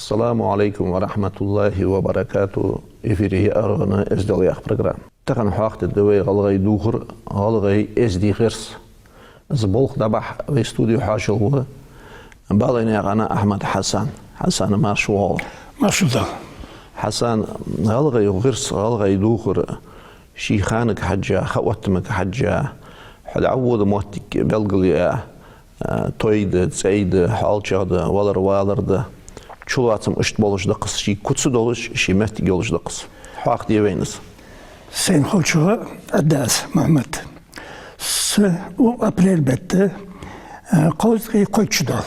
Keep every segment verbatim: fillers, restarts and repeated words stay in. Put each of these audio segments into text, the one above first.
Саламу Ӏалайкум ва рахьматуллахӀи ва баракатухӀ. Эфире я «АргӀан эздел» яха программа. Тахан хьоахадергда вай гӀалгӀай духар, гӀалгӀай эздий гӀирс. Из болх дӀабахьа вай студе хьоашалгӀа ва Балайнаькъан Ахьмад Хьасан. Хьасан, марша воагӀалва. Марша воагӀалва. Хьасан, гӀалгӀай гӀирс, гӀалгӀай духар ший ханага хьежжа, ха-оттамага хьежжа, хьо дӀавода моттиг белгалъяь, а, той да, цӀай да, хьоалчагӀ да, валар-валар да, чулоацам иштта болаш да-кх из, ший куц долаш, ший моттиг йолаш да-кх из. Хьоахаде вайна из. Сайна ховчох аргда аз, Мухьаммад. Са у апрель бетта, а, кхузткъеи кхойтта шу дола.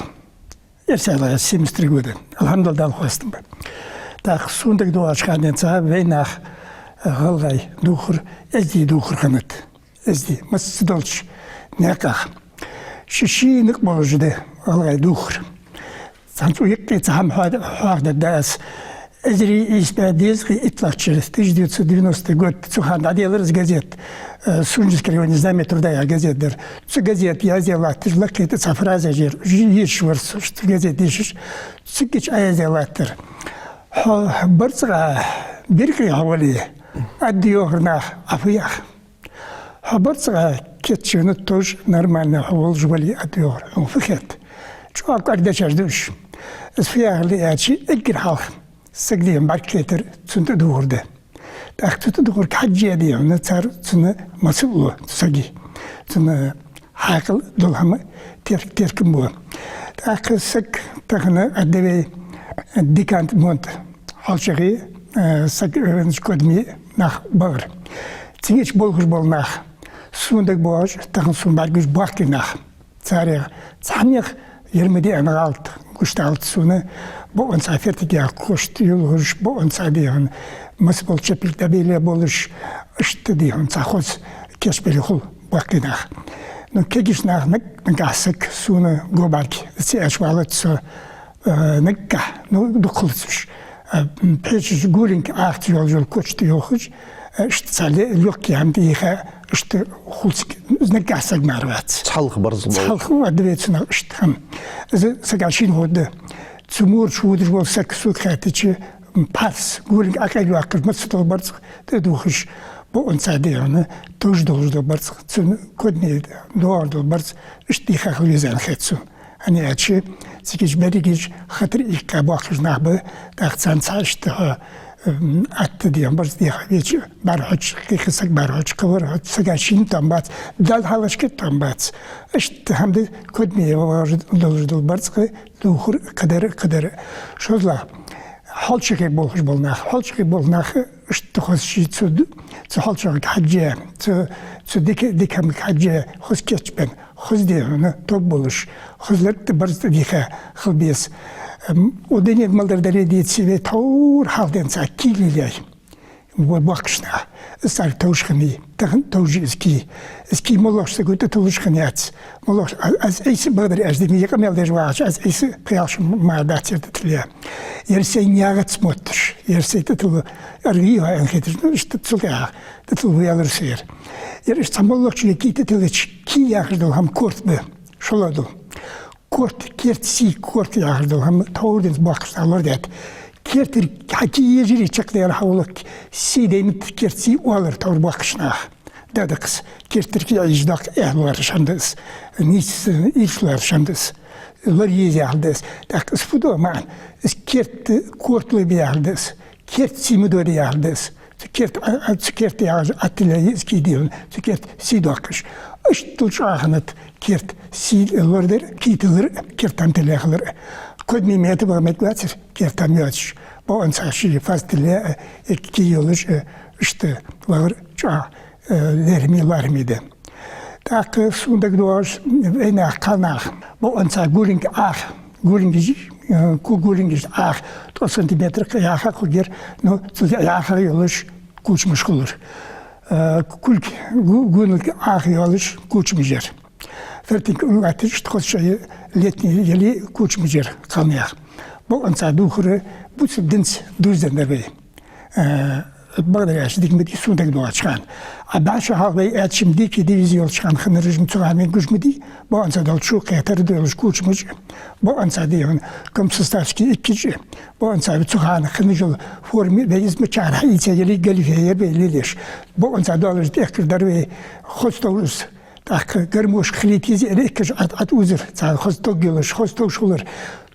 Эрсий аьлча, семьдесят три года. АлхьамдулиллахӀ, Далла хоастам ба. ТӀаккха сона дагадоагӀача хана денз вай нах, а, гӀалгӀай духар, эздий духар хиннад. Эздий, массадолча наькъах. Ший-ший никъ болаш да гӀалгӀай духар. Цхьан цу юкъе цхьа хӀама хьоа-, хьоахадергда аз. Эзар ийс бӀаь дезткъеи итталагӀча шера, тысяча девятьсот девяностый год, цу хана дӀаделар из газет, э, Сунженски районе «Знамя труда» яха газет дар. Цу газете яздаь латташ лакхе тӀа цхьа фраза яр, уж ешаш вар со, цу газете дешаш, цигга чу Ӏояздаь латтар. Хьо барзкъа биркъе хьо вале, аргда йоахар наха, Ӏа фу йоах. Хьо барзкъа кийчвенна товш, нормально хьо волаш вале, аргда йоахар, хьона фу хет. ЧӀоагӀа кӀоарга дешаш да уж. Из фу яхилга аьлча, эггара хьалха сага, дий хьона, бӀаргакхетар цунна тӀадувхар да. ТӀаккха цу тӀадувхарга хьежжа, дий хьона, цар цунна масал лу, цу сага. Цун хьаькъал дола хӀама терк-, теркам бу. ТӀаккха саг тахан аргда вай Дикант Монт хьоалчагӀа, э, саг, э, кодаме нах багӀар. Цига чу болхаш бола нах, сона дагабоагӀаш, тахан сона бӀаргагуш боккхий нах. Царех цхьаннех ер ма дий аьнна гӀалат гуш далац сона, бокъонца фертига кхошта йолхаш, бокъонца, дий хьона, масса бола чепилг дӀабелла болаш, иштта, дий хьона, цхьа хоза кийчбале хул боккхий нах. Ну, кегийча нахага наг-, наггахьа саг сона го бӀарга ца эш валац со, э, наггахьа, ну, дукха хилац уж. Э, м, пхьегӀаш гулинг Ӏахача йолаш йола коча тӀа йохаш, э, иштта цхьа ле-, лёгкий хӀама тӀа йийха, иштта хул цига, наггахьа саг мара вац. Цхьалха барзкъа бола. Цхьалха аргда вай цунах иштта хӀама. Из сага шийна ховргда. Цу морча водаш вола саг, сога хаьттача, м, пхьарс, гулинг Ӏокъайлаваккхаш, массадола барзкъа тӀадувхаш, бокъонца, дий хьона, товш долаш дола барзкъа, цун кодаме доагӀаш дола барзкъа, иштта дийха хила веза аьнна хет сона. ХӀана аьлча, цига чу берригаш хатар иккха боахкаш нах ба, тӀаккха царна цхьа иштта хьо, м, атта, дий хьона, барзкъа дийха веча, бӀарахьоча кхы саг, бӀарахьоча кхывар, хьо сага шийна тоам бац, Далла хьалхашка тоам бац. Иштта хӀама да кодаме долаш дола барзкъа дувхар, кхыдар, кхыдар. ШозлагӀа, хьоалчагӀа болхаш бола нах, хьоалчагӀа бола нах, иштта хоза ший цу д-, цу хьоалчагӀага хьежжа, цу, цу дика, дика хӀамага хьежжа, хоза кийчбенна, хоза, дий хьона, тоба болаш, хоза лерг тӀа, барзкъа тӀа дийха хила беза. М, укх дунен мел дар даре дийцача, вай тхьовра хьалха денз кий лелаяьй бо-, боккхийча наха. Из царга товш хиннай, тахан товш я из кий. Из кий моллагӀча саго тӀатуллаш хиннаяц. МоллагӀча, а-, аз Ӏийса бакъдар аьлча, дика къамаьл деш вагӀача, аз Ӏийса пхи-ялх шу мара дац ер тӀатилла. Ер сайна ягӀац мотташ, ер сай тӀатилла, аргий хьо аьнна хеташ, ну, иштта цул тӀехьагӀа тӀатилла ваьлар со ер. Ер иштта цхьа моллагӀчоа кий тӀатиллача, кий яхаш дола хӀама корта да, шоллагӀа дола. Корта, керта сий, корта яхаш дола хӀама тхьовра денз боккхийча наха лорадаьд. Кертера хьа кий ежарий чакхдаьлча, хьа гӀулакх сий дайнад, керта сий оалар тхьовра боккхийча наха. Да, да-кх из, кертера кий Ӏийжа доккха эхь лоархӀаш хӀама да из, нийса, э, ийрча лоархӀаш хӀама да из, лораеш яхилга да из. ТӀаккха из фу да маӀан? Из керта корта лорабе яхилга да из, керта сий ма доде яхилга да из. Цу керта, а, а, цу керта яхаш Ӏотиллаяьй из кий, дий хьона, цу керта сий доаккхаш. Иштта чӀоагӀа хиннад керта сий лорадар, кий тиллар, керта хӀама тилле хилар. Кодаме метта ваха мегаргвацар, керта хӀама йоацаш. Бокъонца ший фаз тилле, э, кий йолаш, э, иштта вахар чӀоагӀа, э, лерхӀаме, лоархӀаме да. ТӀаккха сона дагадоагӀаш, вай нах, кхалнах, бокъонца гулинг Ӏаха, гулингаш, э, ку-, гулингаш Ӏаха, ткъо сантиметр яха хургьяр, ну, цул яха йолаш кучамаш хулар. Э, кулг, гу-, гулинг Ӏаха йолаш кучамаш яр. Фертинг латташ, иштта хоза шоай летний яле кучамаш яр кхалнаьха. Бокъонца дувхар бусалба динца дувзаденна дар вай. Э, Бакъдар аьлча, дика ма дий сона дагадоагӀача хана. А бӀаь шу хьалха вай аьлча-м дика дивизи йолча хана хиннараш-м цу хана гуш ма дий, бокъонца дола чу кхетар долаш куча мача. Бокъонца дий хьона комсоставски иккича. Бокъонца цу хана хинна йола форма вай из мачара хьаийца яле, галифе яр вай лелаеш. Бокъонца долаш тӀехкар дар вай хоза товжас. ТӀаккха гармошка хилийта еза аьнна, иккаш Ӏат-Ӏат узар, цхьа хоза товш йолаш, хоза товш хулар.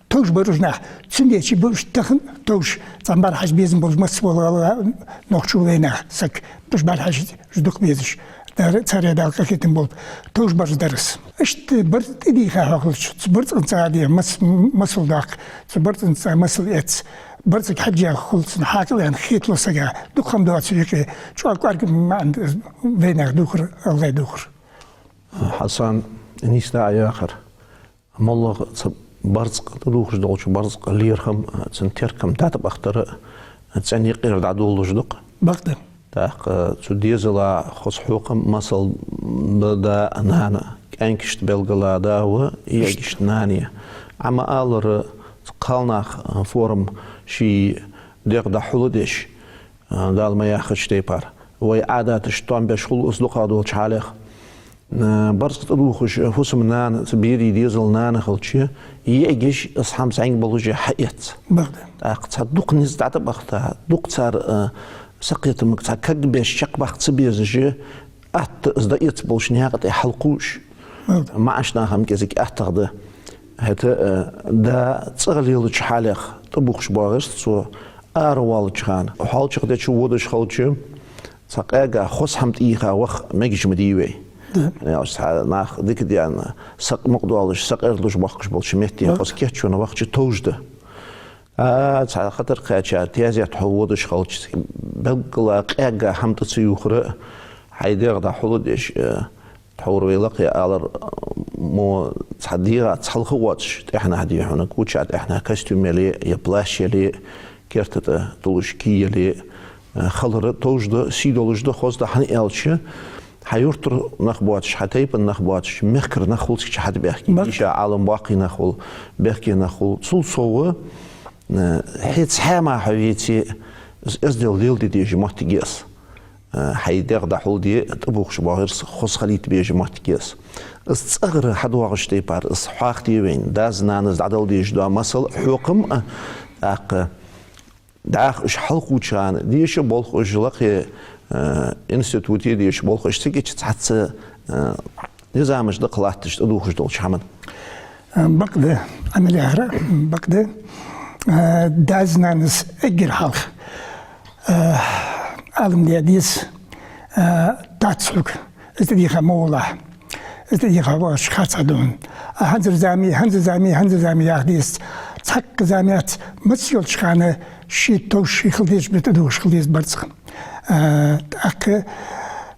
Товш бар уж нах. Цудухьа ба уж тахан товш. Цхьа бархӀаш безам болаш масса бола гӀалгӀа нохчий вайнах, саг. Уж бархӀаш уж дукха безаш. Дар царех Дала къахетам болба. Товш барза дар из. Иштта барзкъа тӀадийха хьокхалча, цу барзкъанца а де мас-, масал даккха, цу барзкъанца масал эц. Барзкъага хьежжа хул цунна хьакъал аьнна хеталу сага. Дукха хӀама доацар юкъе, чӀоагӀа кӀоарга маӀан вайнах дувхар, гӀалгӀай дувхар. Хьасан, нийса да Ӏа яхар. МоллагӀа цу барзкъа тӀадувхаш долча барзкъа лерхӀам, цун теркам дӀатӀабахийтар цӀен юкъера дӀадолалуш да-кх. Бакъда. ТӀаккха цу дезала хоза хьокхам, масал ба да-нана, кӀаьнкашта белгала да ва, йиӀигашта нана я. Ӏа ма аллара, цу кхалнаха форма ший дегӀ дӀахьулдеш, Дала ма яххача тайпара. Вай Ӏадаташ товш хул из дукхагӀа долча хьалех. Барзкъа тӀадувхаш фусам-нана, цу берий дезала нана хилча, йиӀигаш из хӀама зӀамига болаш хьаэц. Бакъда. ТӀаккха цхьа дукха низ дӀатӀабахийта, дукха цар сакхетамга цхьа кагбеш чакхбаккха ца безаш, атта из дӀаэца болча наькъа тӀа хьалкхувш. Бакъда. МаӀача наха-м кӀезига аттагӀа да. ХӀаьта да цӀагӀа лелача хьалех тӀабувхаш боагӀаш цо, аравоалача хана, хьоалчагӀа деча водаш хилча, цхьа къаьга хоза хӀама тӀайийха ваха мегаш ма дий вай. Да. Яхаш цхьа нах дика даьнна, сакъ мукъадоалаш, сакъердалуш бохкаш болча метте хоза кийчвенна вахача товш да. А, цхьа хатар кхаьча, тезет хьо водаш хилча, белгала къаьга хӀама тӀа ца ювхар, хьай дегӀ дӀахьулдеш, э, тхьовра вай лакхе алар, мо цхьа дегӀа цхьалха воацаш, тӀехьнахьа дий хьона, куча тӀехьнахьа костюм яле, е плащ яле, керта тӀа туллаш кий яле, э, хилар товш да, сий долаш да, хоза да, хӀана аьлча, хьа юртара нах боацаш, хьа тайпан нах боацаш, мехкара нах хул цига хьатӀабаьхка. Бакъда. Иштта Ӏалам боккхий нах хул, бехке нах хул. Цул совгӀа, э, хьо цхьаь мара хьо веце, из эздел леладе дезаш моттиг я из. Э, хьай дегӀ дӀахьулде, тӀабувхаш боагӀар из, хоза хилийта безаш моттиг я из. Из цӀагӀара хьадоагӀача тайпара из хьоахаде вайна, дас-нанас дӀадала дезаш дола масал, хьокхам а, тӀаккха дӀахо уж хьалкхувча хана деша болх уж лакхе, э, институте деша болх уж цига чу цхьацца, э, низамаш дакха латташ тӀадувхаш долча хӀаман. Э, бакъда, Ӏамал яхар, бакъда, э, дас-нанас эггара хьалха, э, Ӏалам де деза, э, дац хьога. Из тӀадийха ма волахь. Из тӀадийха воагӀаш харцахьа да хьона. А хӀанзара зама, хӀанзара зама, хӀанзара зама яха дезац. Цхьаккха зама яц, массайолча хана ший товш ший хила дезаш ба, тӀадувхаш хила деза барзкъа. А, тӀаккха,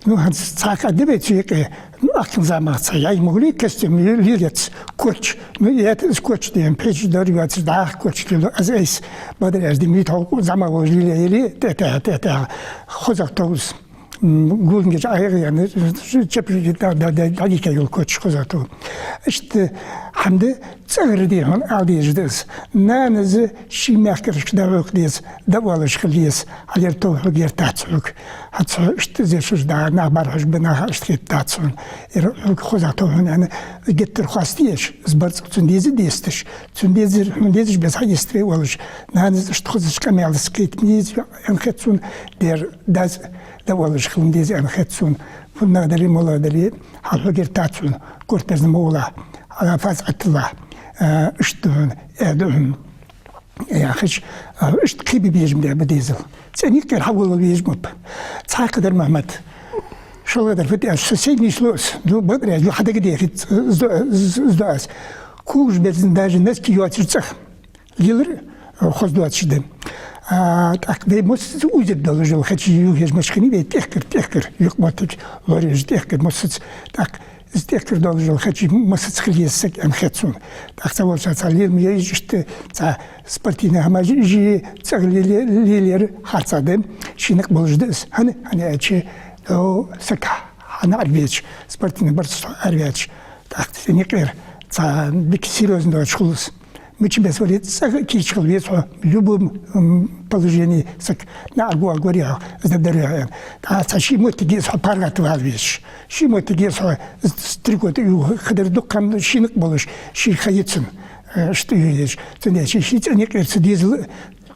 ну, хӀанз цхьаккха а да вай цу юкъе, ну, ахкан замах цхьа яй могли костюм ле-, лелаец, коч. Ну, это из коч ден, пхьегӀа дар йоацаш, дӀахо коч лелаю аз айса. Бакъдар аьлча, дий, мит хьалкху зама волаш лелае яле, тӀе-тӀе, тӀе-тӀе, хозагӀа тов из. М, гулингаш Ӏайгӏа яна, чеприки да, да, да, дӀадика йола коч хоза тов. Иштта хӀама да, цӀагӀара дий хьона ала дезаш да из. Нанас ший мехкарашка дӀахьокха деза, дӀаоалаш хила еза. Хьалера тов хьога, ер дац хьога. ХӀанз хьо иштта зешаш да, нах бархьаш ба, наха иштта хетадац хьона. Ер хьога хоза тов хьона аьнна, геттара хоастаеш, из барзкъа цунна деза десташ. Цунна дезар, хьона дезаш беза хьаэца вай оалаш. Нанас иштта хозача къамаьлаца кхетам деза аьнна хет сона, дер дас дӀаоалаш хила деза аьнна хет сона. ФуннагӀа дале, моллагӀа дале, хьал хьогара тац хьона, корта берза ма волахь, хьала фаз Ӏатталахь, а, иштта да хьона, э, да хьона. Яхаш, а, иштта кхебе безам да ба дезал. ЦӀен юкъера хьавола везаш ма ба. Цхьа кхадар, Мухьмад. ШоллагӀдар фу да аьлча, со сенна нийслу аз. Ну, бакъдар аьлча, хьадагадехе, з-, з-, з-, з-, аз. Кулгаш берзан даже носки йоацаш цӀагӀа лелар, э, хоза доацаш да. А, тӀаккха вай массаза узар долаш йола хачи юхьеш машкини вай тӀехкар, тӀехкар, юкъмоттиг лораш тӀехкар массаза. ТӀаккха из тӀехкар долаш йола хачи массаза хила еза саг аьнна хет сона. ТӀаккха цхьаволча цхьа лела ма яй из иштта, цхьа спортивни хӀамаш, жи цӀагӀа леле-, лелаяр харцахьа да, ший никъ болаш да из. ХӀана, хӀана аьлча, о, саг хьанна арабеч, спортивни барзкъа арабеч. ТӀаккха цӀен юкъера цхьа дика серьёзни доацаш хул из. Мича беса вале, цӀагӀа кийча хила веза хьо, любом, м, положении саг наӀарга воагӀаргвар хьо, из дар дар хьо, аьнна. ТӀаккха цхьа ший моттиге из хьо паргӀата вала везаш. Ший моттиге из хьо, из, из трикота юха хадара дукха хӀама ший никъ болаш, ший ха йицун, э, иштта юхаеш. Цудухьа ший, ший цӀен юкъера цу дезала,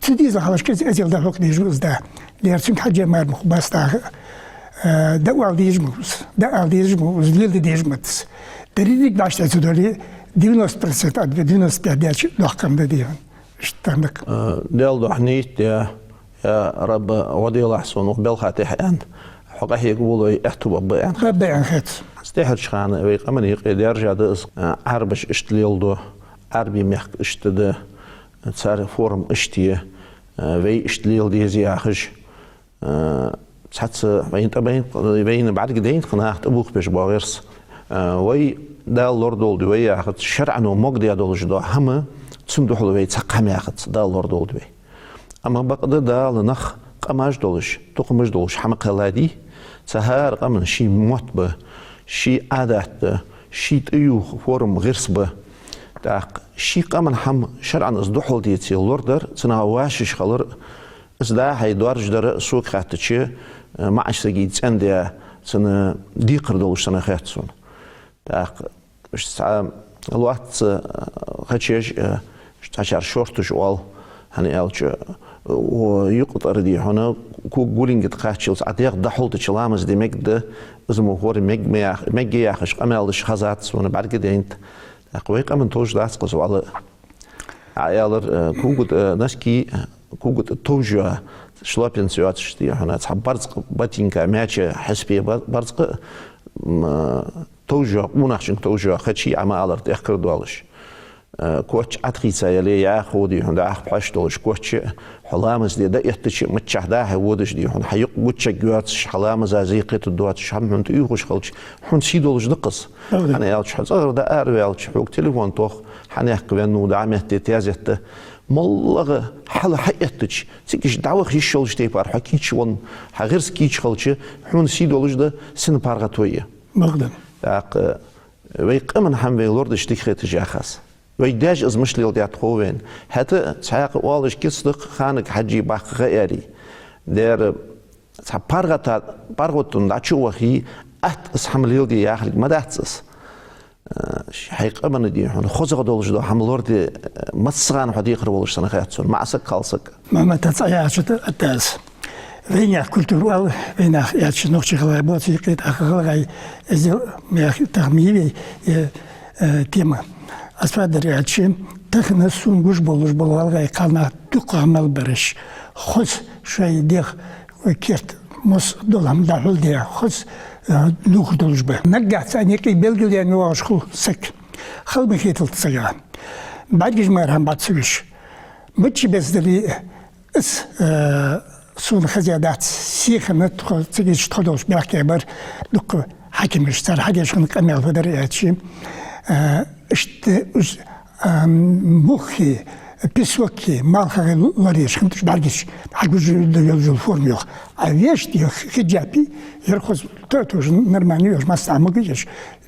цу дезала хьалхашка из эзел дӀахьокха дезаш ва из да. Дера цунга хьежжа мара ма хургбац тӀаккха. Э, дӀаала дезаш ма ва из, дӀаала дезаш ма ва из, леладе дезаш ма дац из. Деррига дӀаштӀа ца дале, девяносто процент а, девяносто пять даьча доккха хӀама да дий хьона. Иштта хӀама да-кх. Э, Даьла духьа нийт де, я Рабба, гӀо делахь сона укх балха тӀехьа аьнна, хьо къахьега волаве аьттув ба аьнна. Ба, ба аьнна хет. ТӀехьарча хана вай къаман юкъе даьржа да из, э, Ӏарбаша иштта леладу, Ӏарбий мехка иштта да, цар форма иштта я, э, вай иштта леладе деза яхаш. Э, цхьацца вайна тӀабайна, вайна бӀаргадайна-кх наха тӀабохабеш бола гӀирс. Э, вай Дала лорадолда вай яхац, шарӀо могадаь долаш дола хӀама, цунна духьала вай цхьаккха хӀама яхац, Дала лорадолда вай. Амма бакъда Дала нах къамаш долаш, тукхамаш долаш хӀама кхелладий, цу хӀара къаман ший мотт ба, ший Ӏадат да, ший тӀаювха форма, гӀирс ба. ТӀаккха ший къаман хӀама шарӀо из духьала деце лорадар, цунах вӀашагӀъеш хилар, из дӀа-хьа доаржадар, сога хаьттача, э, маӀача сага цӀендаь, цунна декхар долаш санна хет сона. ТӀаккха уж цхьа лоацца, э, хачеш, э, цхьачар шорташ оал, хӀана аьлча, э, о, юкъ тӀара дий хьона, кога гуллинга тӀа кхаччалца Ӏа дегӀ дӀахьулдича ламаз де мегаргда, из мо хӀара мег-, мег-, мегаргда яхаш къамаьлаш хезад сона, бӀаргадайнад. ТӀаккха вай къаман товш дац-кх из, валлахӀи. Ӏа аьлар, э, кога тӀа, э, носки, э, кога тӀа товш йола, шлёпанца йоацаш дий хьона, цхьа барзкъа, ботинка, мяча хьисапе ба-, барзкъа, м, э, товш йола, къонахчунга товш йола хачи Ӏа ма аллара тӀехкар долаш. Э, коч Ӏатхийца яле, яхо дий хьона, дӀахо пхьош долаш коч, хьо ламаз де дӀаэттача, миччахьа дӀа-хьа водаш дий хьона, хьа юкъ гуччаг йоацаш, хьа ламаза зе кхетаргдоацаш, хӀама хьона тӀаювхаш хилча, хьона сий долаш да-кх из. ХӀана аьлча, хьо цӀагӀара дӀаараваьлча, хьога телефон тох, хьанехк веннав, дӀа метте тезетта. МоллагӀа хьал хьаэттача, цига иштта дӀаваха йиш йолча тайпара хьо кийча венна, хьа гӀирс кийча хилча, хьона сий долаш да, сина паргӀато я. Бакъда. ТӀаккха вай къаман хӀама вай лорадеш дика хеташ яхац. Вай даьша из мишта леладаьд хов вайна. ХӀаьта цхьаькха оалаш кица да-кх, ханага хьежжа баккха ха аьле. Дера, цхьа паргӀата, паргӀатонна дӀачу а вахе, атта из хӀама леладе яхилга ма дац из. Э, хьай къаман дий хьона хозагӀа долаш дола хӀама лораде, э, массагӀа хьо декхар волаш санна хет сона, маӀа саг, кхалсаг. Мама, тӀа цӀа яхача тӀа атта аз. Вайнаьха культура оал, вайнаьха аьлча нохчий-гӀалгӀай боацаш я-кх, тӀаккха гӀалгӀай эздел, мех, тахма йий вай, э, э, тема. Аз фу дар аьлча, тахан сона гуш болаш бола гӀалгӀай кхалнах дукха хӀама мел бараш, хоза шоай дегӀ, керта мос дола хӀама дӀахьулдаь, хоза, э, духар долаш ба. Наггахьа царна юкъе белгалдаьнна воагӀаш хул саг. Хала ма хеталда сага. БӀаргаш мара хӀама бац цу веш. Мичча беса дале, из, э, сона хезадац, сихана тхо, цига тхо долча баьхке бар, дукха хьакимаш, цар хьадеш хинна къамаьл фу дар аьлча, э, иштта уж, а, муххи, песокки, малхагӀа лораеш хиннад уж бӀаргаш, хьагуш да йолаш йола форма йоах. А вешта йоах хиджаби, ер хоза, то-, тоже нормально йоах, массанахьа могаш я уж.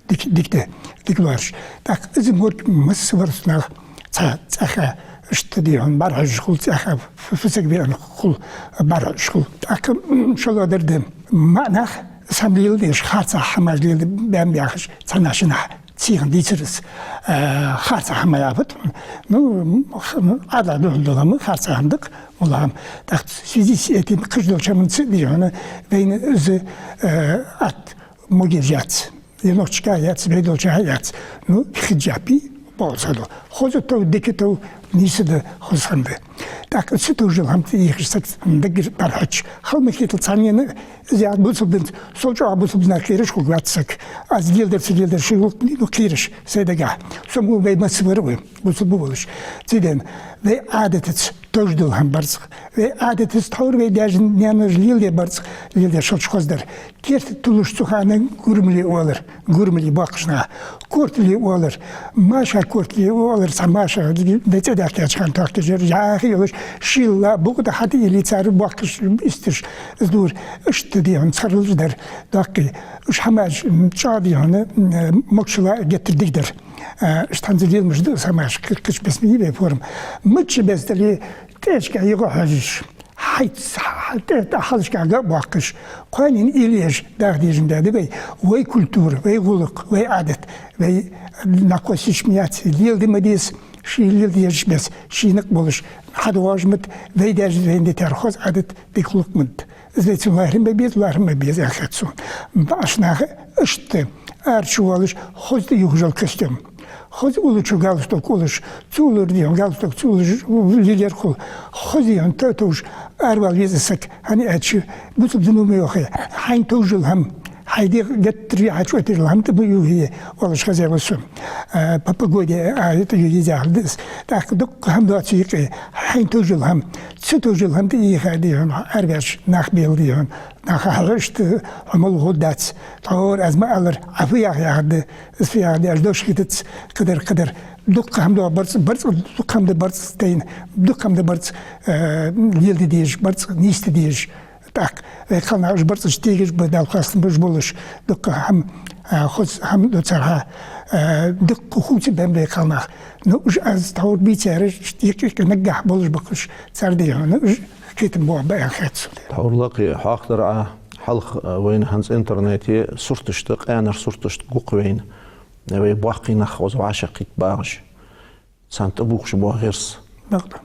Дик-, дика да, дика лоархӀаш. ТӀаккха из морг массавар нах цхьа цӀаьхха, иштта дий хьона, бӀарахьежаш хул, цӀаьхха фу-, фусаг веана хул, бӀарахьежаш хул. ТӀаккха, м, шоллагӀдар да. МаӀа нах из хӀама леладеш, харцахьа хӀамаш леладе баьннаб яхаш, цхьаннахьа шиннахьа сихана дийцар из. Э, харцахьа хӀама яхар. Ну, м, х-, м, Ӏаьдала духьала дола хӀама харцахьа хӀама да-кх, моллагӀа хӀама. ТӀаккха в связи с этим, кхыча долча хӀаманца дий хьона, вайна из, э, атта могаш яц. Е нохчашка яц, вай долча яц. Ну, хиджаби, бокъонца хьадоагӀа. Хоза тов, дика тов, нийса да, хоза хӀама да. ТӀаккха цу товжал хӀама тӀа ийхаш саг даггара бӀарахьоча. Хала ма хеталда царна, из яхад бусалба динца, сол чӀоагӀа бусалба динах кхераш хургвац саг. Аз леладер, ца леладер, ший гӀулакх, ну, кхераш, сай дагахьа. Со мо вай массавар а вай бусалба волаш. Цудухьа вай Ӏадатаца товш дола хӀама барзкъа. Вай Ӏадатаца тхьовра вай даьша-наьнаша леладе барзкъа, леладеш хилча хоза дар. Керта туллуш цу хана гурмали оалар, гурмали боккхийча наха. Кортали оалар, маша кортали оалар, цхьа маша, вай цӀадаьхкача хана тохкаш яр, яхаш йолаш, шийла букъ тӀа хьатӀаилла цар боккхаш, исташ, из дур, иштта дий хьона цхьаралаш дар, доккхий. Уж хӀамаш, м, чӀоагӀа дий хьона, м, могашала геттара дика дар. А, иштта хӀанз леламаш да из хӀамаш, кхы-, кхыча бесса ма йий вай форма. Мичча бесса дале, тӀехьашка юха хьожаш. ХӀаьта, хӀаьта тӀехьашка гӀа а боаккхаш, кхоанен уйла еш даха дезаш да вай, вай культура, вай гӀулакх, вай Ӏадат, вай накъосташ ма яц, леладе ма деза, ший леладе дезача бесса, ший никъ болаш, хьадоагӀаш ма да, вай даьша вайна дитар хоза Ӏадат, дика гӀулакх ма да. Из вай цун лархӀа ма беза, лархӀа ма беза, аьнна хет сона. БӀарчча наха иштта, ара чу воалаш, хоза тӀаювхаш йола костюм. Хоза уллача галстук уллаш, цу уллара дий хьона галстук, цу уллаш лелаергья хул. Хоза дий хьона тӀатовш аравала веза саг, хӀана аьлча, бусалба дино ма йоахий, хьайна товш йола хӀама, хьай дегӀ геттара хьачуотташ йола хӀама тӀа ма ювхьий, оалаш хеза ва сона. А, по погоде, а, это ю-, еза хӀама да из. ТӀаккха дукха хӀама да цу юкъе, хьайна товш йола хӀама, ца товш йола хӀама тӀа ювхьий дий хьона, араваьлча нах белла дий хьона. Наха хьалхашта хьо мел гӀо дац. Тхьовра аз ма аллара, Ӏа фу яха яхар да, из фу яхар да, аьлча дош хетац, кхыдар, кхыдар. Дукха хӀама да барзкъа, барзкъа, дукха хӀама да барзкъа тайна, дукха хӀама да барзкъа, э, леладе дезаш, барзкъа нийсде дезаш. ТӀаккха вай кхалнах уж барзкъаш тегаш ба, Дала хоастам ба уж болаш, дукха хӀама, э, хоза хӀама да цархьа, э, дукха хувцабаьннаб вай кхалнах. Ну, уж аз тхьовра бийцараш, юкъе-юкъе наггахьа болаш ба-кх уж, цар дий хьона, уж кхетам боагӀа ба аьнна хет сона. Тхьовра лакхе хьоахадир Ӏа, хьалха, а, вайна хӀанз интернете сурташта, къаьнара сурташта гу-кх вайна, вай боккхий нах хоза вӀашагӀкхийтта багӀаш, царна тӀабувхаш бола гӀирс. Бакъда.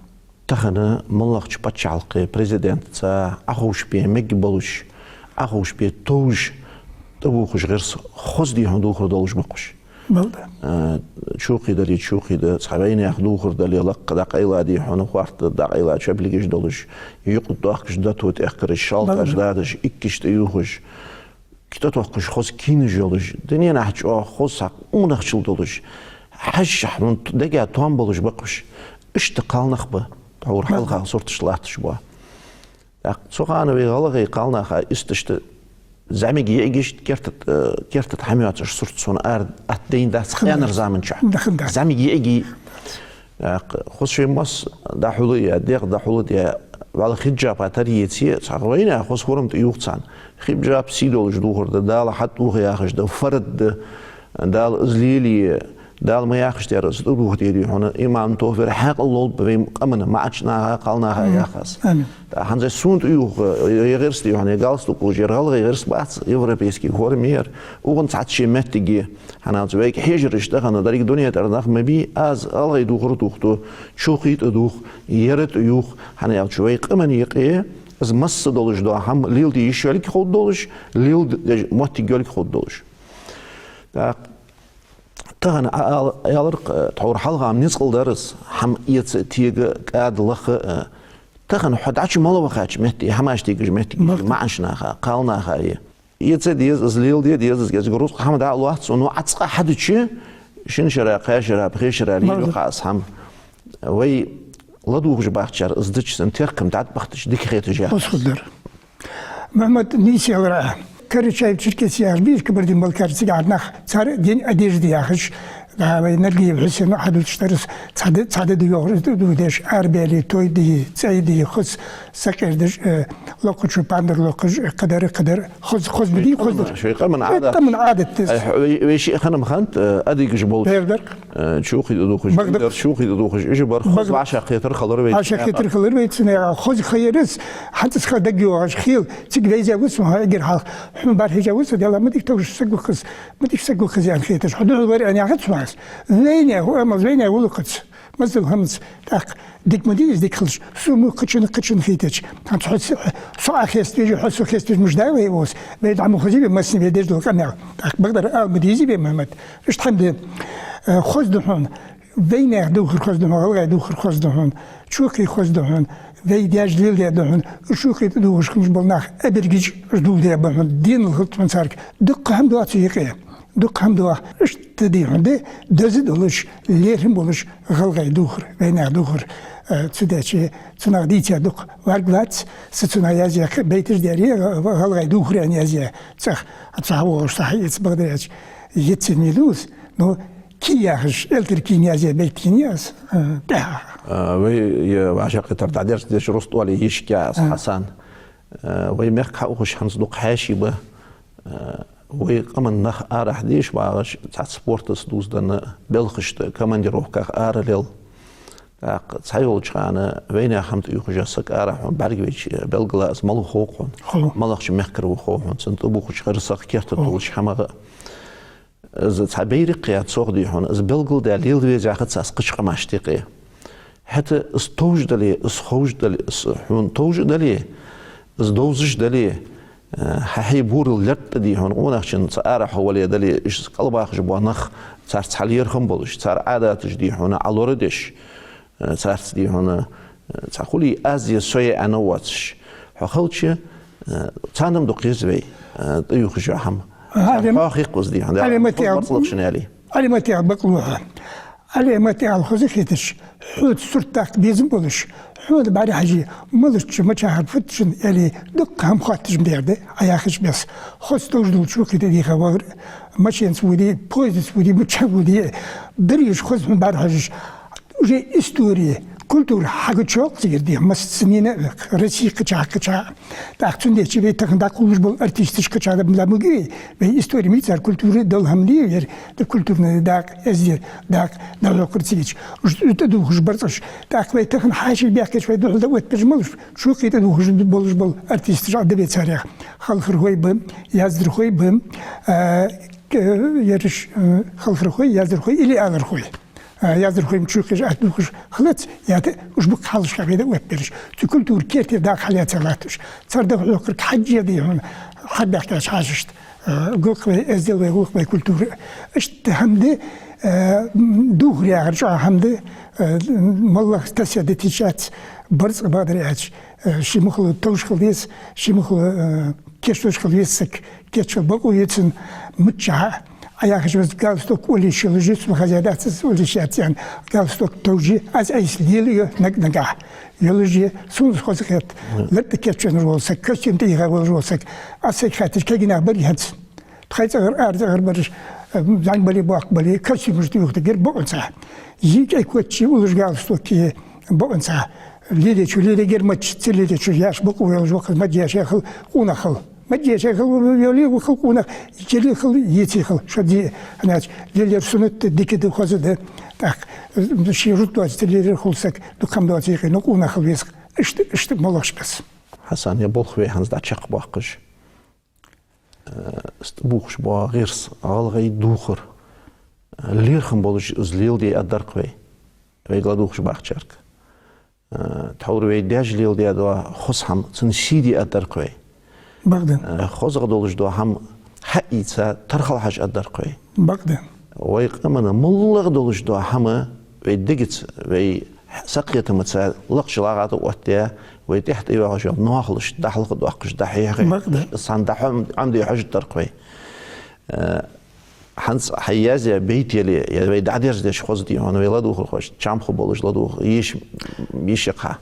Тахан моллагӀча паччахьалкхе президентаца Ӏоховшабе мегаш болаш, Ӏоховшабе товш, тӀабувхаш гӀирс хоза дий хьона дувхар долаш ба-кх уж. Бакъда. Э, чокхий дале, чокхий да, цхьа вайнаьха дувхар дале, лакха дӀакъайла дий хьона, хорта дӀакъайла чоблигаш долаш, юкъ доахкаш дото тӀехкараш, шалкаш, бакъда, дадаш, иккаш тӀаювхаш, кхы тӀатохкаш хоза кийнаш йолаш, дуненахьа чӀоагӀа хоза саг унахчал долаш, хьажа хьона дега тоам болаш ба-кх уж. Иштта кхалнах ба тхьовра, бакъда, хьалха сурташ латташ бола. ТӀаккха цу хана вай гӀалгӀай кхалнаха исташта зӀамига йиӀигаш, керта тӀа, э, керта тӀа хӀама йоацаш сурт сона ара атта дайна дац, хӀана, къаьнара заман чухь. Да, хӀана дац. ЗӀамига йиӀига. ТӀаккха хоза шоай мос дӀахьулъяь, дегӀ дӀахьулъяь, вӀалла хиджапа тара еце, цхьа вайнаьха хоза форма тӀаювх царна. Хиджап сий долаш дувхар да, Дала хьатӀавоха яхаш да, фарз да, Дала из лелае, Дала ма яххаш дар из тӀадувхаде дий хьона, иман, тофир, хьаькъал лолба вай къаман маӀача наха, кхалнаха, мгм, яхаш. Амин. ТӀаккха хӀанз сона тӀаювха, э, е гӀирс дий хьона, е галстук ухаш яр гӀалгӀай гӀирс бац, европейски форма яр. Укхун цхьацца ший моттиг я, хӀана аьлча вайга хьежараш тахан деррига дунен тӀара нах ма бий, аз гӀалгӀай дувхар дувхаду, чокхий тӀадувх, ер тӀаювх, хӀана аьлча вай къаман юкъе из масса долаш дола хӀама леладе йиш йолга ховргдолаш, леладеш моттиг йолга ховргдолаш. ТӀаккха тахан Ӏа ала-, аьлар-кх, э, тхьовра хьалха-м ницкъал дар из, хӀама эца, тега, кӀада, лаха, э, тахан хьо дӀачу мел вахача метте, хӀамаш тегаш моттиг, махт, маӀача наха, кхалнаха я. Эца деза из, леладе деза из, кӀезига рузкъа хӀама дӀа а лоац цунна, ну, Ӏа цкъа хьадича, шин шера, кхаь шера, пхе шера лелаю-кх из хӀама. Вай ладувгӀаш бахачар из дича, цун теркам дӀатӀабахийтача дика хеташ яц. Хоза хургдар. Мухьаммад, нийса аьлар Ӏа. Карачаево-Черкесии яхаш, бийшка Кабардино-Балкарии, цигара нах, цар дин одежда яхаш, да, вай Нальгиев Хьусена хьадувцаш дар из, цхьа ди-, цхьа ди да йоахар из дувхаш, арабаьле, той дий, цӀай дий, хоза сакъердаш, э, локхачо пандар локхаш, э, кхыдар, кхыдар, хоза, хоза ма дий, хоза дар. Шоай къаман, шоай Ӏадат, къаман Ӏадат да из. Ай, хьо-, вай, вай шиъ хиннаб хиннад, э, адигаш болча. Бер дар. Э, чокхий тӀадувхаш, бер, чокхий тӀадувхаш, уж бар, хоза, бакъда, вӀашагӀкхетар хилар вай. ВӀашагӀкхетар хилар вай, цунна хоза ха яр из, хӀанз цхьа дагайоагӀаш хила, цига вайза ва сона, хьо эггара хьалха. Хьона бӀарахьежа ва со, Даьла, ма дика товш саг ва-кх из, ма дика саг ва-кх из аьнна хеташ. Хьо духьал вар аьнна яхац сона аз. Вайнаьха, амал вайнаьха гӀулакхаца. Масала, хӀанз тӀаккха дика ма дий из, дика хилча, со мо кхычунна, кхычунна хетача. ХӀанз хьо со, со Ӏа хеставеш, хьо со хеставеш мишта да вай укхаза? Вай дӀа ма хозий вай массане вай деш дола къамаьл. ТӀаккха бакъдар ала ма дезий вай, Мухьаммад. Иштта хӀама да, э, хоза да хьона. Вайнаьха дувхар хоза да хьона, гӀалгӀай дувхар хоза да хьона, чокхий хоза да хьона, вай даьша леладаь да хьона, уж чокхий тӀадувхаш хиннаш бола нах, абергич уж дувхадаь ба хьона, денал хилда хьона царга. Дукха хӀама да цу юкъе. Дукха хӀама да, иштта дий хьона, деза долаш, лерхӀам болаш гӀалгӀай дувхар, вайнаьха дувхар, э, цу дечи, цунах дийца дукха варг вац, са цунах язъяь кхы байташ дар, гӀалгӀай дувхар аьнна язъяь цӀагӀа, цхьа вогӀаш сахьийца бакъдар аьлча, йиццин милуз, ну, ки яхаш, элтар кийна язъяь байт кийна аз, э, тӀехьа. Э, вай, э, вӀашагӀкхетар дӀадерзадеш рузкъа оале йиш я аз, Хьасан. Э, вай мехка хьаухаш хӀанз дукха хьаьший ба, э, вай къаман нах арахьа деш багӀаш, цхьацца спортаца дувзаденна, белхашта, командировках ара лел. ТӀаккха цхьайолча хана вайнаьха хӀама тӀаювхаш саг арахьа хьона бӀаргавайча, белгала из малув хов хьона. Хов. МалагӀча мехкара ва хов хьона, цунна тӀабувхача гӀирсах, керта тулача хӀамах. Из цхьа байракх я цох дий хьона, из белгалдаь леладе веза яхац аз кхыча къамашта юкъе. ХӀаьта из товш дале, из ховш дале, из хьона товш а дале, из довзаш дале, э, хьа хьай бурал лертӀа дий хьона, къонахчун цу арахьа хьо вале дале, иштта кӀалбахаш бола нах, царца хьалерхӀам болаш, цар Ӏадаташ дий хьона Ӏолорадеш, э, царца дий хьона, э, цхьа хулий аз я, со я аьнна воацаш. Хьо хилча, э, царна-м дукха еза вай, э, тӀаювхаш йола хӀама. Ӏалам-, хьо хиккхуз дий хьона, Ӏалам-, Ӏалам-, барцлакхшин яли. Ӏалам-, Ӏалам-, бакълуха. Ӏалам-, Ӏалам хоза хеташ, хьоца сурт даккха безам болаш, хьона бӀарахьежа, малашча мачахьара футтачун яли, дукха хӀама хоатташ ма дер да, Ӏа яхача беса. Хоза товш долча вукхита дийха вагӀар, машенаца воде, поездца воде, мичча воде, дареш хоза хӀама бӀарахьежаш, уже истори, культура хьагучоа кхзигар дий, массанена а векх, Россе кхычахьа, кхычахьа. ТӀаккха цудухьа вай тахан дӀакхувлаш бола артисташ кхычахьа да, да муги, вай истори мийцар культура дола хӀама дий, ер да культурни дакъа, эздел дакъа, да хьокхар цига. Уж, уж тӀадувхаш барзкъаш. ТӀаккха вай тахан хьаьший баьхкача вай духьал да оттабеш малаш, чу кхы тӀадувхаш болаш бола артисташ а да вай царех. Халхархой ба, яздархой ба, а, к-, ераш, а, халхархой, яздархой или алархой. А, яздархой-м чу кхы тӀа а дувхаш хилац, яхаш, уж ба-кх хьалхашка вай да оттабераш. Цу культура кертера дакъа хьалаьца латташ. Цар дагахьа хьокхарг хьажжа дий хьона, хьабаьхкача хьаьшашта. А, гӀулакх вай, эздел вай, гӀулакх вай культура. Иштта хӀама да, а, м, дувхар яхар чӀоагӀа хӀама да, а, моллагӀа тасса дитичац, барзкъа бакъдар аьлча, а, ший мухала товш хила деза, ший мухала, а, кийчдеш хила веза саг, кийчвала бокъо я цун, миччахьа, Ӏа яхача беса галстук уллаш йолаш я, цун хоза дац из уллаш яц аьнна, галстук товш я, аз айса лелаю наг-нагахьа. Йолаш я, сона хоза хет, лартӀа кийчвенна вола саг, костюм тӀа йиха волаш вола саг, аз сайга хаьттача, кагий нах барий хӀанз? Тхоай цӀагӀара, ара цӀагӀара бараш, э, зӀамига бале, боккха бале, костюмаш тӀаювхадаьд бокъонца. Зи кӀай коччи уллаш галстук кий бокъонца. Лелачо лелаергья, мачча ца лелачо яш бокъо йолаш ва-кх из, мадж яьшеи хила, къонахи хила. Мадж яьшеи хила, йолий, ва хила къонах, йолий хила, йиций хила. Шозза, хӀанз лелаяр суннат да, дика да, хоза да. ТӀаккха, э, ший журт доацаш ца лелаяр хул саг, дукха хӀама доацаш юкъе, ну, къонах хила веза-кх. Иштта, иштта моллагӀча беса. Хьасан, ер болх вай хӀанз дӀачакхбоаккхаш. Э, иштта бувхаш бола гӀирс, гӀалгӀай дувхар, э, лерхӀам болаш из леладе а дар-кх вай, вайга ладувгӀаш бахачарга. Э, тхьовра вай даьша леладаь дола хоза хӀама, цун сий де а дар-кх вай. Бакъда. Э, хозагӀа долаш дола хӀама хьаийца, тархал хьажа а дар-кх вай. Бакъда. Вай къаман моллагӀа долаш дола хӀама вай дегаца, вай сакхетамца лакхача лагӀа тӀа оттадаь, вай тӀехьа тӀайоагӀаш йола ноахалашта дӀахьалхадоаккхаш, дӀахьехаш, бакъда, цхьан дӀахьо-, Ӏомаде хьожа дар-кх вай. Э, хӀанз хьай язъяь байт яле, е вай дӀадерзадеш хоза дий хьона, вай ладувгӀархошта чам хургболаш, ладувгӀа йиш, йиш я-кх хьа.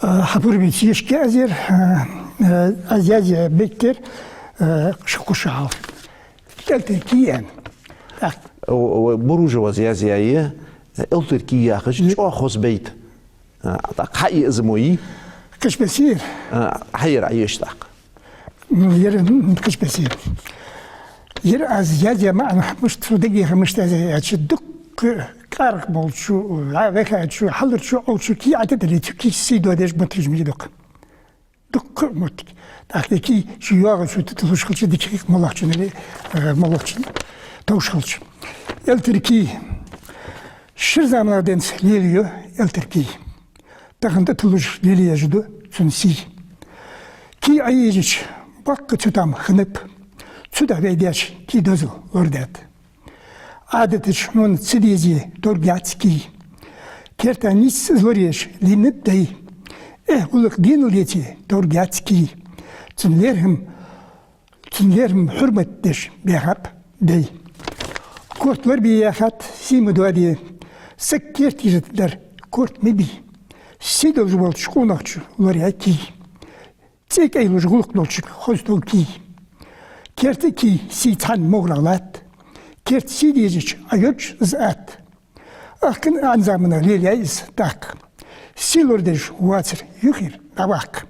Э, хьапурбийца йиш я аз ер, э, э, аз язъяь байт я ер, э, ши кхо шу хьалха. Элтар кий аьнна. ТӀаккха. О, о, Буружевас язъяь я, элтар кий яхаш, чӀоагӀа хоза байт. А, тӀаккха хьа из мо йий? Кхыча беса я ер. А, хьа ер Ӏа еш тӀаккха. М, ер, м, кхыча беса я ер. Ер аз язъяь маӀан, мишта сона дагайоагӀа, мишта язъяь аьлча, дукха къаракъ болчо, а, вехачо, хьаларчо, Ӏовчо кий Ӏа тӀадилле, цу кийча сий доадеш моттигаш ма йий дукха. Дукха моттиг. ТӀаккха ер кий ший йоагӀачо тӀатуллаш хилча дика хургья моллагӀчунна, э, моллагӀчунна товш хилча. Элтар кий. Шира заманах денз лелаю элтар кий. Тахан тӀатуллаш лелаеш да цун сий. Кий Ӏоежача, боккха цу там хиннаб, цудухьа вай даьша кий дозал лорадаьд. Ӏадаташ хьона ца дезе, торгаяц кий. Керта нийсса из лораеш лийннаб дай. Эхь гӀулакх денал деце, торгаяц кий. Цун лерхӀам, цун лерхӀам хьурмат деш баьхаб дай. Корта лорабе яхад сий ма доаде, саг керта езаш дар корта ма бий. Сий долаш волча къонахчо лораяьй кий. ЦӀи кӀайлуш гӀулакх долчунга хоза тов кий. Керта кий сий цхьана могӀарах латт. Керта сий дезача ӀойоагӀаш из атта. Ахкан Ӏан заманах лелаяьй из тӀаккха. Сий лорадеш воацар юхера дӀаваккха.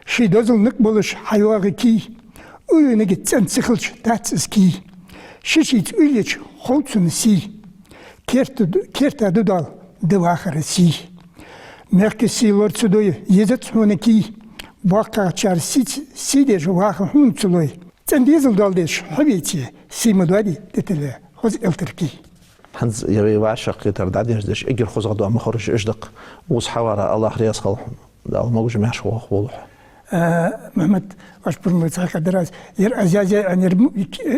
Ший дозал никъ болаш хьайоагӀа кий. Уйла нигат цӀена ца хилча дац из кий. Ши шийца уйлача хов цунна сий. Керта ду-, керта дудал да вахара сий. Мехка сий лора ца дой, езац хьона кий. БоккхагӀчар сиц-, сий деш ваха хьона ца лой. ЦӀена дезал доал деш хьо веце, сий ма доаде, тӀатилла хоза элтар кий. ХӀанз ер вай вӀашагӀкхетар дӀадерзадеш, эггара хозагӀа дола ма хоржа уж да-кх. Укхаза хьавара АллахӀ раьза хилва хьона. Дала могаш-маьрша вахаволва хьо. А, Мухьмад, ваш пурмаца хьакъадарас, ер аз язъяь аьнна, ер м-,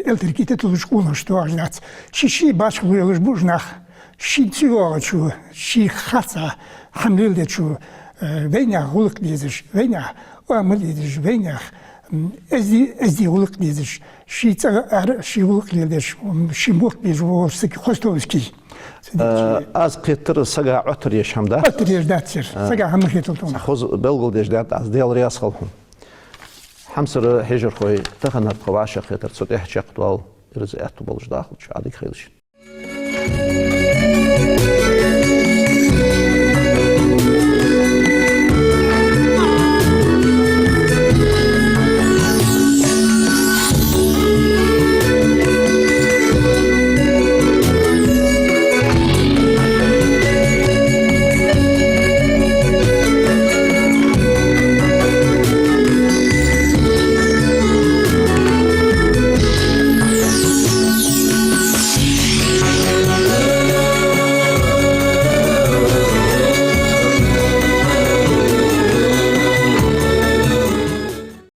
элтар кий тӀатуллаш къонахчо доагӀаш дац. Ший-ший башхало йолаш ба уж нах. Шийна ца йоагӀачо, ший харцахьа хӀама леладечо, э, вайнаьха гӀулакх дезаш, вайнаьха оамал дезаш, вайнаьха, м, эзди, эзди гӀулакх дезаш, ший цӀагӀа ара ший гӀулакх леладеш, м, ший мохк безаш вола саг хоза тов из кий. Э, аз кхетар сага Ӏоттар еш хӀама да? Ӏоттар еш дац ер. А. Сага хӀама хетал тхона. Хоза белгалдеш даьд аз, Даьла раьза хилва хьона. Хьамсара хьежархой, таханара тха вӀашагӀкхетар цу тӀа чакхдоал, ираз аьттув болаш дахалда шо, Ӏадика хийла шун.